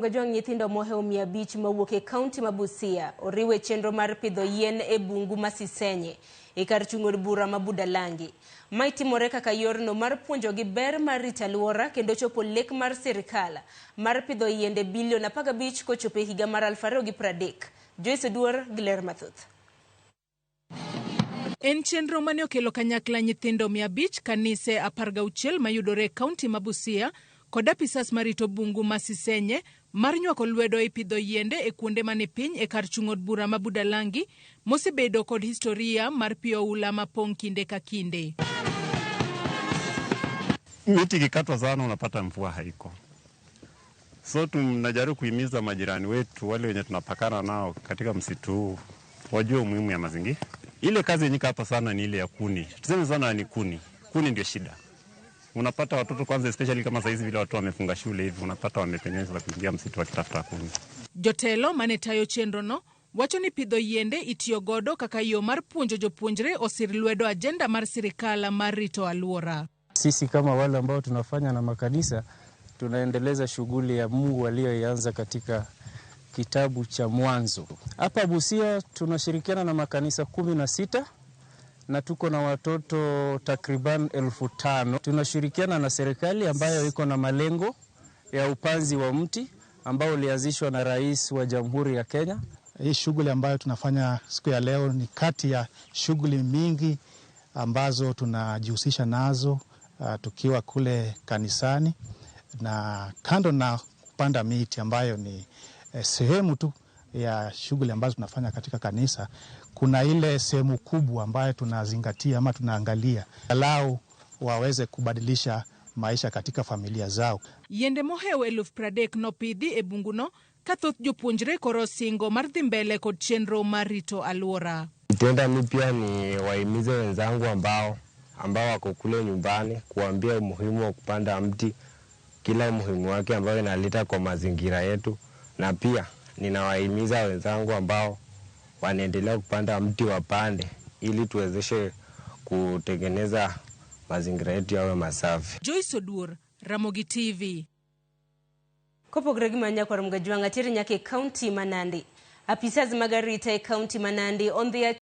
Gajwang' nyithindo mohewo 500 mawuok e kaunti ma Busia oriwo e chenro mar pidho yien e bungu ma Sisenye e kar chung' od bura ma Budalangi. Mae timore kaka yorno mar puonjogi ber mar rito alwora kendo chopo lek mar sirikal mar pidho yiende bilion 15 kochopo e higa mar 2030. Joyce Oduor gi ler mathoth. En chenro mane okelo kanyakla nyithindo 500 kanise 16 mayudore e kaunti ma Busia kod apisas marito bungu ma Sisenye mar nywako lwedo e pidho yiende e kuonde mani piny e kar chung' od bura ma Budalangi mosebedo kod historia mar pi oula mapong' kinde ka kinde. Miti ikikatwa sana unapata mvua haiko. So tunajaribu kuhimiza majirani wetu wale wenye tunapakana nao katika msitu huu wajue umuhimu ya mazingira. Ile kazi yenye hapa sana ni ile ya kuni. Tuseme sana ni kuni. Kuni ndio shida. Unapata watoto kwanza, especially kama saizi vile watu wamefunga shule hivi, unapata wamepenyeza kuingia msitu wakitafuta kuni. Jotelo mane tayo chenrono wacho ni pidho yiende itiyo godo kaka yo mar puonjo jopuonjre osir lwedo ajenda mar sirikal mar rito alwora. Sisi kama wale ambao tunafanya na makanisa tunaendeleza shughuli ya Mungu aliyoianza katika kitabu cha Mwanzo. Hapa Busia tunashirikiana na makanisa 16 na tuko na watoto takriban 5,000. Tunashirikiana na serikali ambayo iko na malengo ya upanzi wa mti ambao ulianzishwa na Rais wa Jamhuri ya Kenya. Hii shughuli ambayo tunafanya siku ya leo ni kati ya shughuli mingi ambazo tunajihusisha nazo tukiwa kule kanisani, na kando na kupanda miti ambayo ni sehemu tu ya shughuli ambazo tunafanya katika kanisa, kuna ile sehemu kubwa ambayo tunazingatia ama tunaangalia angalau waweze kubadilisha maisha katika familia zao. Yiende mohewo 30,000 nopidhi e bunguno ka thoth jopuonjre koro osingo mar dhi mbele kod chenro mar rito alwora. Nitaenda mi pia ni wahimize wenzangu ambao wako kule nyumbani kuambia umuhimu wa kupanda mti, kila umuhimu wake ambayo inaleta kwa mazingira yetu, na pia ninawahimiza wenzangu ambao wanaendelea kupanda mti wapande ili tuwezeshe kutengeneza mazingira yetu yawe masafi. Joyce Oduor, Ramogi TV. Kopogore gi mano nyakwar Mgajwang' ater nyaka e kaunti ma Nandi. Apisas mag arita e kaunti ma Nandi ondhi